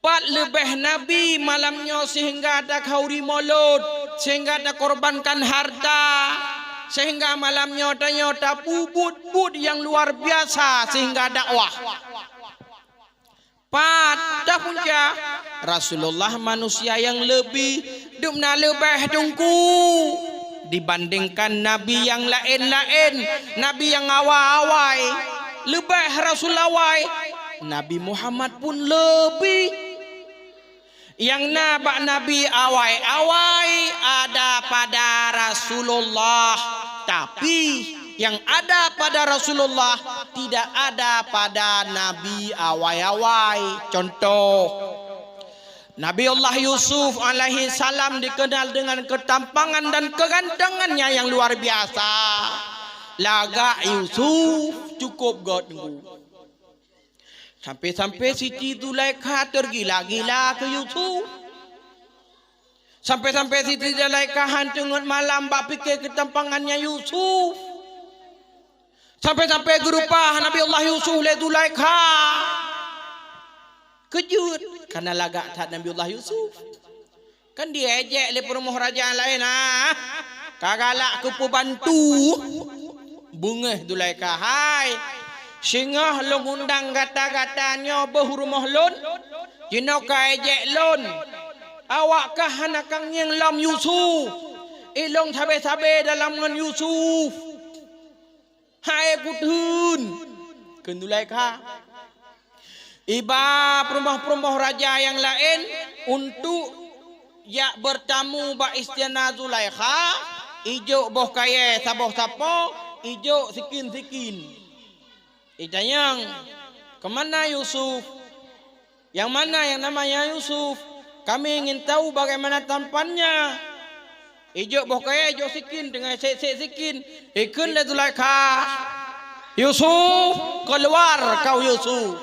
Pat leubeh Nabi malam nyoe sehingga takhauri mulod, sehingga takorbankan harta, sehingga malam nyoe tanyoe tapubuet buet nyang luar biasa sehingga dakwah. Pat tapunca Rasulullah manusia nyang leubeh, dum na leubeh teungku dibandingkan nabi nyang laén-laén, nabi nyang awai-awai. Leubeh Rasul awai, Nabi Muhammad pun leubeh. Nyang na bak Nabi awai-awai ada pada Rasulullah, tapi nyang ada pada Rasulullah tidak ada pada Nabi awai-awai. Contoh, Nabi Allah Yusuf alaihi salam dikenal dengan ketampangan dan kegantengannya yang luar biasa. Lagak Yusuf cukup göt teungku. Sampai-sampai Siti Zulaikha tergila-gila keu Yusuf. Sampai-sampai Siti Zulaikha han teungeut malam bak pike keutampangannya Yusuf. Sampai-sampai geureupah Nabi Allah Yusuf lé Zulaikha. Keujeuet, karena lagak that Nabi Allah Yusuf. Kan diejek lé peurumoh raja laén, ah. Ka galak keupeubantu. Beungéh Zulaikha, "Hai, singoh lôn undang gata-gata nyoe beuh rumoh lôn, jinoe ka ejek lôn. Awak kah hana ka ngieng lom Yusuf. Ilôn sabe-sabe dalam ngon Yusuf." "Hai kutheun," kheun Zulaikha, "iba peurumoh-peurumoh raja nyang laén untuk jak beurtamu bak istana Zulaikha, ijok boh kayée saboh sapo, ijok sikin-sikin. Itanyong, 'Keumana Yusuf?' 'Yang mana yang namanya Yusuf? Kami ingin tahu bagaimana tampannya.' Ijok boh kayée, ijok sikin, teungoh sék-sék sikin, ikheun lé Zulaikha, 'Yusuf, keuluar kau Yusuf!'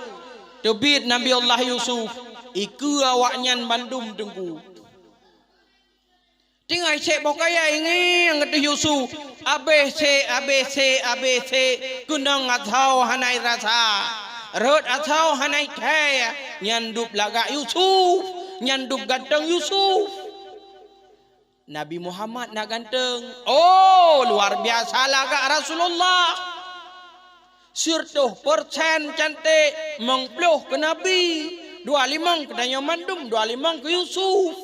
Teubiet Nabi Allah Yusuf, ikeue awaknyan bandum teungku. Tinggai sek boh kayèe ngieng ateueh Yusuf. Abéh sek, abéh sek, abéh sek. Keunong asoe hana rasa. Rhot asoe hana thèe. Nyan dub lagak Yusuf. Nyan dub ganteng Yusuf. Nabi Muhammad na ganteng. Oh, luar biasa lagak Rasulullah. Siratoh persen cantik, limong ploh keu Nabi, dua limong keu tanyoe mandum, dua limong keu Yusuf.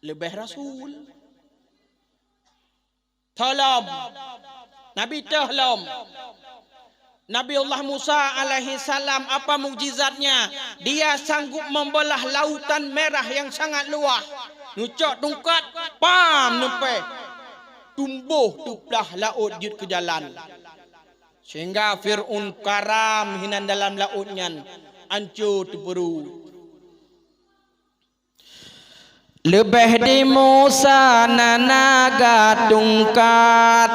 Leubeh Rasul. Teuh lom. Nabi teuh lom. Nabi Allah Musa alaihi salam, apa mukjizatnya? Dia sanggup membelah lautan merah yang sangat luas. Neucok tungkat, pam, neupèh. Tumbôh teuplah laôt jeuet keu jalan. Sehingga Fir'aun karam hinan dalam laôt nyan, ancô teupeurut. Leubeh di Musa na naga tungkat,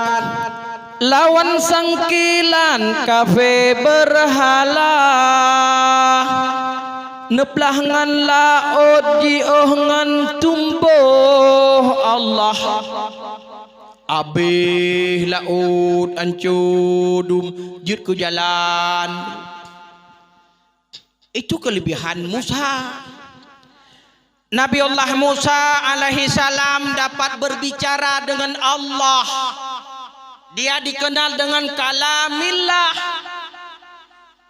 lawan sangkilan kafé beurhala. Neuplah ngon laôt jiôh ngon tumbôh Allah. Abéh laôt ancô dum jeuet keu jalan. Itu kelebihan Musa. Nabi Allah Musa alaihi salam dapat berbicara dengan Allah. Dia dikenal dengan Kalamillah.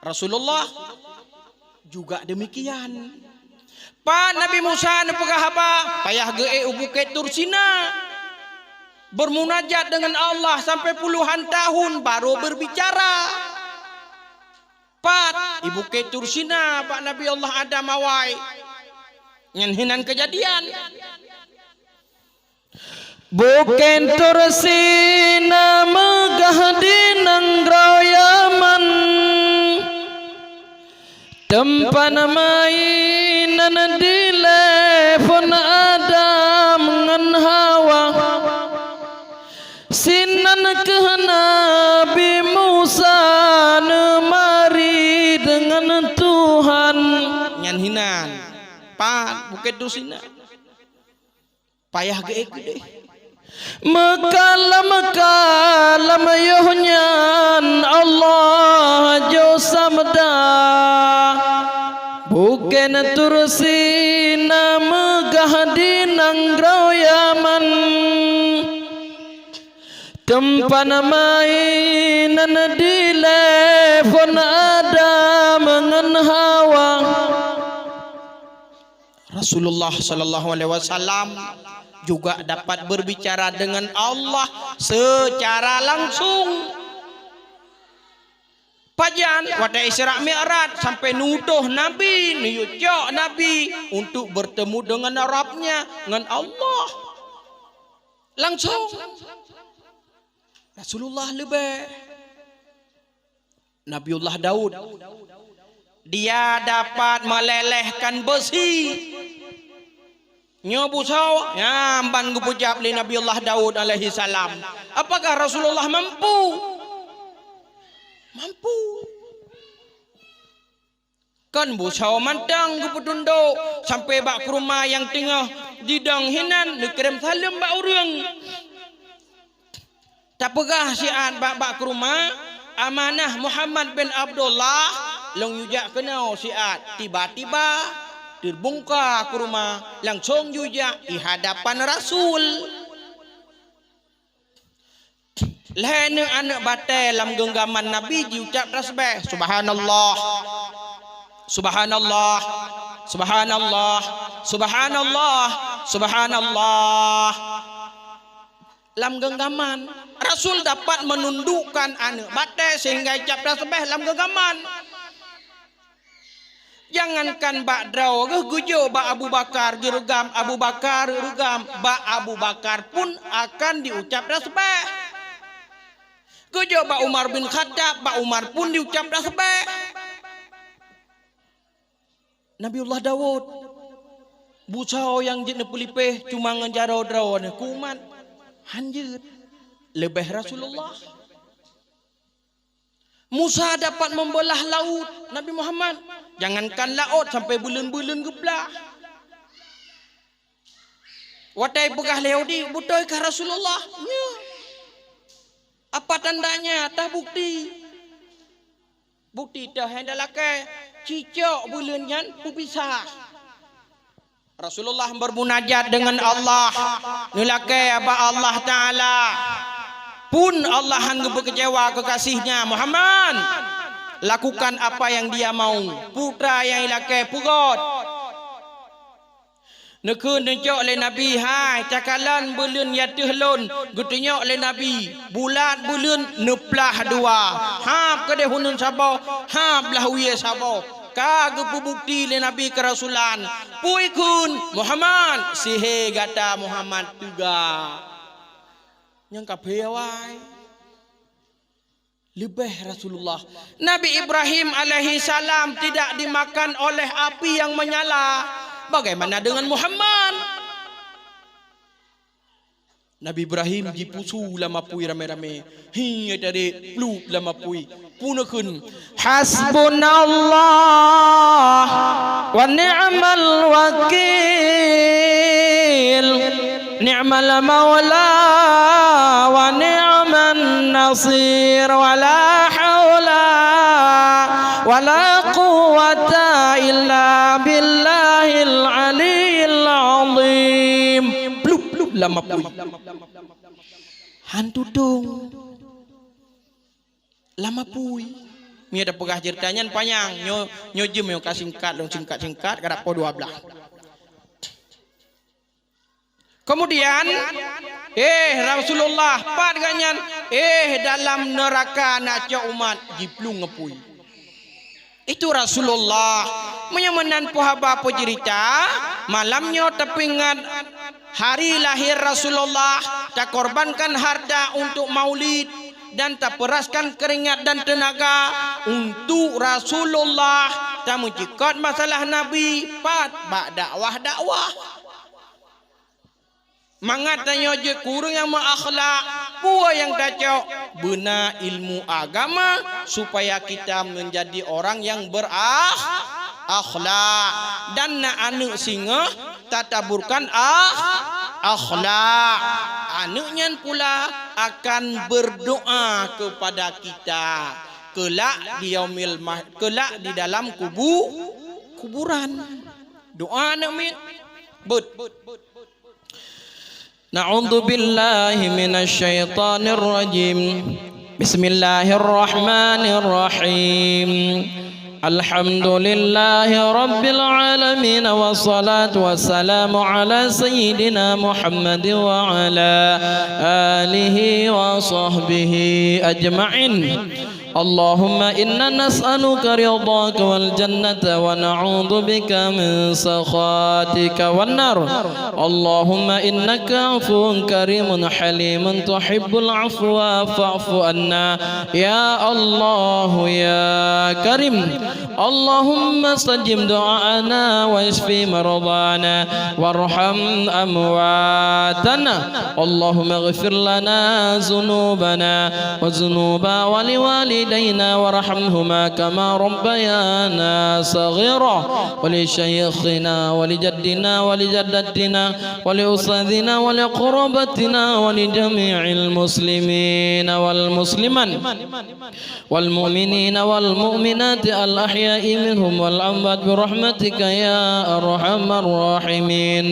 Rasulullah juga demikian. Pat Nabi Musa neupeugah haba, payah geuék u Bukét Tursina. Bermunajat dengan Allah sampai puluhan tahun baru berbicara. Pat, i Bukét Tursina bak Nabi Allah Adam awai. Nyan hinan keujadian. Bukét Tursina meugah di nanggroe Yaman. Teumpat mainan dilèe phon Adam ngon Hawa. Sinan kheueh Nabi Musa neumari deungon Tuhan. Nyan hinan. Pat, Bukét Tursina. Payah geuék keudéh. Meukalam-kalam yoh nyan Allah jok sabda. Bukét Tursina meugah di nanggroe Yaman. Teumpat mainan dilèe phon Adam ngon Hawa. Rasulullah sallallahu alaihi wasallam juga dapat berbicara dengan Allah secara langsung. Pajan watèe Isra Mi'raj sampai neuutus Nabi, neuyue cok Nabi untuk bertemu dengan Rabbnya, ngon Allah. Langsung. Rasulullah leubeh. Nabiullah Daud, dia dapat melelehkan besi. Nyoe busoe, nyan ban geupeujab lé Nabiullah Daud alaihi salam. Apakah Rasulullah mampu? Mampu. Kon busoe mantong geupeutundok sampoe bak keuruma nyang teungoh jidong hinan neukirém saleuem bak ureuëng. Tapeugah siat bak-bak keuruma, "Amanah Muhammad bin Abdullah, lôn yue jak keunoe siat." Tiba-tiba teubungka keuruma, langsong yue jak di hadapan Rasul. Lhèe neuk aneuëk batèe lam geunggaman Nabi jiucab tasbeh, "Subhanallah, subhanallah, subhanallah, subhanallah, subhanallah." Lam geunggaman, Rasul dapat menundukkan aneuëk batèe sehingga icab tasbeh lam geunggaman. Jangankan bak droe geuh, geujok bak Abu Bakar, geureugam Abu Bakar, reugam bak Abu Bakar pun akan diucab tasbeh. Geujok bak Umar bin Khattab, bak Umar pun diucab tasbeh. Nabiullah Daud, busoe nyang jeuet neupeulipéh cuma ngon jaroe droeneuh keu umat, han jeuet, leubeh Rasulullah. Musa dapat membelah laut, Nabi Muhammad, jangankan laôt, sampai buleuen-buleuen geublah. Watée peugah lé Yahudi, "Beutôi kah Rasulullah?" "Nyo." "Apa tandanya?" "Tah bukti." Bukti teuh nyang talakée, cicok buleuen nyan peupisah. Rasulullah bermunajat dengan Allah, neulakée bak Allah Taala. Pun Allah han geupeu keucewa keu kasih-Nya, "Muhammad, lakukan apa yang dia mau." Putra nyang ilakée peugét. Neukheun neucok lé Nabi, "Hai, takalon buleuen ateueh lôn." Geutunyok lé Nabi, bulat buleuen neuplah dua. Hab keudeh uneuen saboh, hab lah u ie saboh. Ka geupeubukti lé Nabi keurasulan. Peue kheun, "Muhammad, sihé gata Muhammad teuga." Nyang ka phé awai. Leubeh Rasulullah. Nabi Ibrahim alaihissalam tidak dimakan oleh api yang menyala. Bagaimana dengan Muhammad? Nabi Ibrahim jipusu lam apui ramé-ramé. Hi, tadi plup lam apui. Peue neukheun, "Hasbunallah wa ni'mal wakil." Ni'mal maula wa ni'man nasir, wa la haula wa la quwwata illa billahil aliyyil azim. Plup, plup, lam apui. Han tutong. Lam apui. Meunyoe tapeugah ceurita nyan panyang, nyoe, nyoe jeuem nyoe ka singkat, lôn singkat-singkat, ka dapoe dua blaih. Kemudian, eh, Rasulullah, pat gobnyan, eh, dalam neuraka na cok umat jiplueng apui. Itu Rasulullah. Meunyoe meunan peue haba peuceurita, malam nyoe tapeuingat hari lahir Rasulullah, takorbankan harta untuk maulid, dan tapeuraskan keuringat dan teunaga untuk Rasulullah, tameucikot masalah Nabi, pat bak dakwah-dakwah. Mangat tanyoe jeuet keu ureuëng nyang meuakhlak, peue nyang tacok, beuna ilmu agama, supaya kita menjadi orang yang berakh-, akhlak. Dan na aneuëk singoh tataburkan akh-, akhlak. Aneuëk nyan pula akan berdoa kepada kita kelak di yaumil mah-, kelak di dalam kubu-, kuburan. Doa aneuëk miet. Beuet. Na'udzubillahi minasyaitonirrajim. Bismillahirrahmanirrahim. Alhamdulillahi rabbil alamin, wassalatu wassalamu ala sayyidina Muhammad wa ala alihi wa sahbihi ajma'in. اللهم إنا نسألك رضاك والجنة ونعوذ بك من سخطك والنار. اللهم إنك عفو كريم حليم تحب العفو فاعف عنا يا الله يا كريم. اللهم استجب دعاءنا واشف مرضانا وارحم أمواتنا. اللهم اغفر لنا ذنوبنا وذنوب والدينا وارحمهما كما ربيانا صغيرا، ولشيخنا ولجدنا ولجدتنا ولأستاذنا ولقرابتنا ولجميع المسلمين والمسلمات والمؤمنين والمؤمنات الأحياء منهم والأموات برحمتك يا أرحم الراحمين.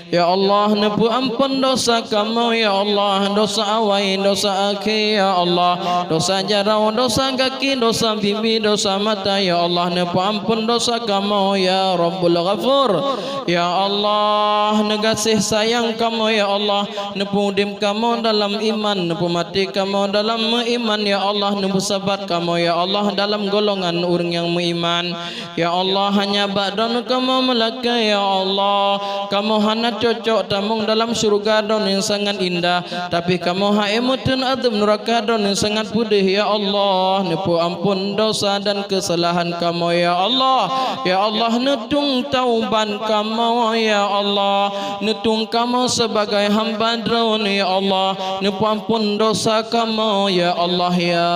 Ya Allah, neupeuamphon dosa kamoe, ya Allah, dosa awai, dosa akhé, ya Allah, dosa jaroe, dosa gaki, dosa bibi, dosa mata, ya Allah, neupeuamphon dosa kamoe, ya Rabbul Ghafur. Ya Allah, neugaséh sayang kamoe, ya Allah, neupeuudeb kamoe dalam iman, neupeumaté kamoe dalam meuiman, ya Allah, neupeusabat kamoe, ya Allah, dalam golongan ureuëng nyang meuiman. Ya Allah, hanya bak Droeneuh kamoe meulakée, ya Allah. Kamoe hana cocok tamong dalam syeuruga Droeneuh nyang sangat indah, tapi kamoe hase meuteun azab nuraka Droeneuh nyang sangat peudeh, ya Allah. Neupeuamphon dosa dan keusalahan kamoe, ya Allah. Ya Allah, neutueng taubat kamoe, ya Allah. Neutueng kamoe sibagai hamba Droeneuh, ya Allah. Neupeuamphon dosa kamoe, ya Allah, ya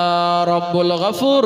Rabbul Ghafur.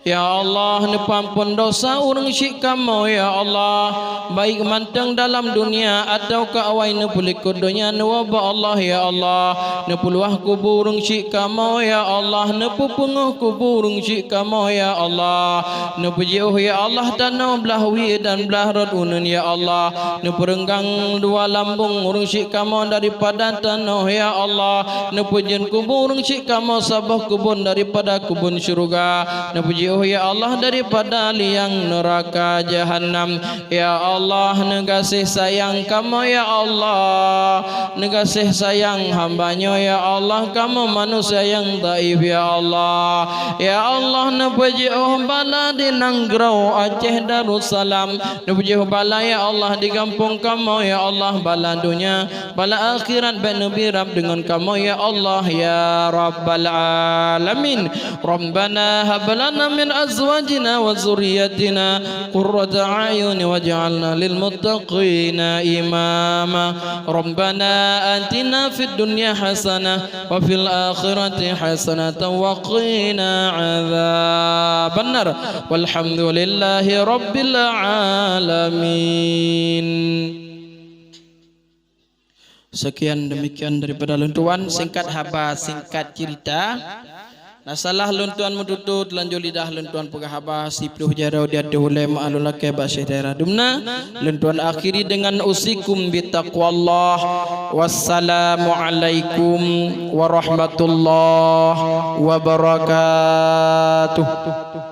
Ya Allah, neupeuamphon desya ureuëng syik kamoe, ya Allah, baik mantong dalam dunia atawa ka awai neupeulikot donya neuwoe bak Allah, ya Allah. Neupeuluwah kubu ureuëng syik kamoe, ya Allah, neupeupeungoh kubu ureuëng syik kamoe, ya Allah. Neupeujiôh, ya Allah, tanoh blah wie dan blah rot uneuen, ya Allah. Neupeureunggang dua lambong ureuëng syik kamoe daripada tanoh, ya Allah. Neupeujeuen kubu ureuëng syik kamoe saboh keubon daripada keubon syeuruga. Neupeujiôh, ya Allah, daripada liang neuraka jahanam. Ya Allah, neugaséh sayang kamoe, ya Allah. Neugaséh sayang hamba nyoe, ya Allah, kamoe manusia nyang dhaif, ya Allah. Ya Allah, neupeujiôh bala di nanggroe Aceh Darussalam. Neupeujiôh bala, ya Allah, di gampông kamoe, ya Allah, bala donya, bala akhirat bék neubirab deungon kamoe, ya Allah, ya Rabbal Alamin. Rabbana hab lana min azwajina wa dzurriyyatina qurrata a'yun waj'alna lil muttaqina imama. Rabbana atina fid dunya hasanah wa fil akhirati hasanatan wa qina adzabannar. Walhamdulillahi rabbil alamin. Sekian demikian daripada lôn tuan, singkat haba, singkat cerita. Na salah lôn tuan meututoe, teulanjô lidah lôn tuan peugah haba, siploh jaroe di ateueh ulée meu'ah lôn lakée bak syedara dumna. Lôn tuan akhiri dengan usikum bitaqwallah. Wassalamualaikum warahmatullahi wabarakatuh.